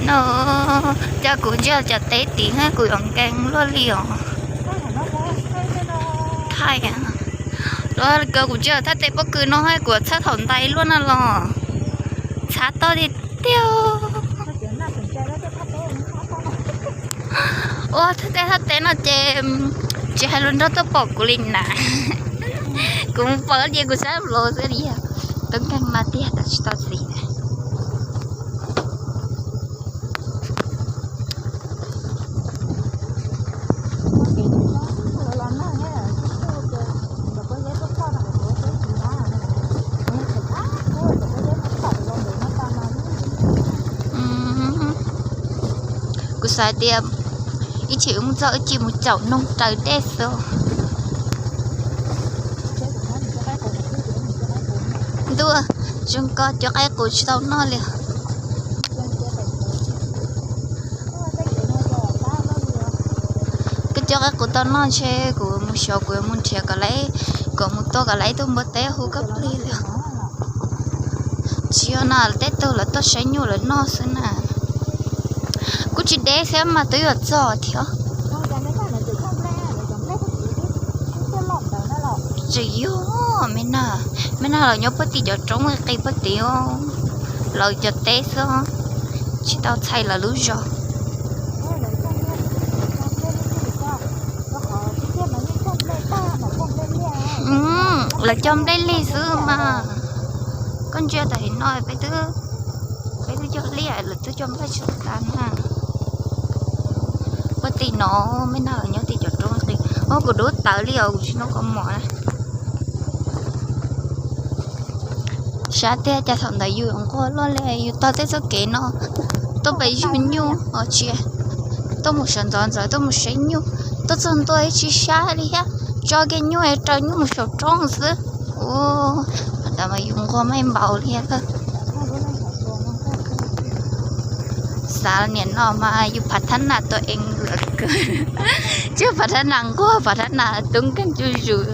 No, cas kuv ntsia cov teb tid kuv yuav nkees luaj li os. Thaij, los kuv ntsia thaj teb pob kws no kuv txhaj thaum ntais luaj no los txhav toj tiag tiag. Ua thaj teb thaj teb no ces tsis hais lus nrog tuaj pom kuv li na. Kuv mus pom ces kuv sab los xwb li. Tub nkeeg no tiag tau tsis tau txiv. Kuv xav tias ib chim wb mus txog wb cia li mus caum noog raws dej xwb. Ntuj, zoo ko cov qaib qus tsis tau noj li. Koj cov qaib qus tau noj ntshe kuv mus xyov kuv yuav mus nrhiav kom laiv, kom mus tua kom laiv tuaj npua teb hu koj plig li. Tsis yog na, tej tug lawv tuaj saib nyuj lawv noj xwb na. Kuj tsis deb thiab mas twb yuav txog thiab. Tseem yog me na, me na los nyob puag tim cov roob qis puag tid, lawv cov teb xwb, tsis tau txhais lawv lub zos. Lawv cog nplej lig xwb mas. Koj ntsia tam sim no peb twb, peb twb cog liaj lawv twb cog nplej tsis tas na. Puag tim no me na los nyob tim cov roob qis. Ua kuv dub tawv li os, kuv tsis noj kua mov na. Sab tiag cas thaum ntawd yus nquag luaj li, yus taug tej txoj kev no tuaj pem yug nyuj os tsis, tuaj mus sawv ntxov ntxawv tuaj mus saib nyuj, tuaj txog ntua tsis sab li thiab, tso kiag nyuj raws nyuj mus saum roob xwb. Ua, thaum ntawd mas yus nquag meej npaum li thiab. Xav niam no mas yus phav thab nas tua ees lawm kawg, tsis phav thab nas nquag, phav thab nas tub nkeeg zuj zus.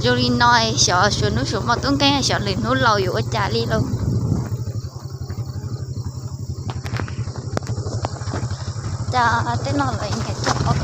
Zoo li no xyov suav hnub suav hmo tub nkeeg xyov lwm hnub laus yuav ua cas li lauj. Cas tej no lawv nyiam cog ob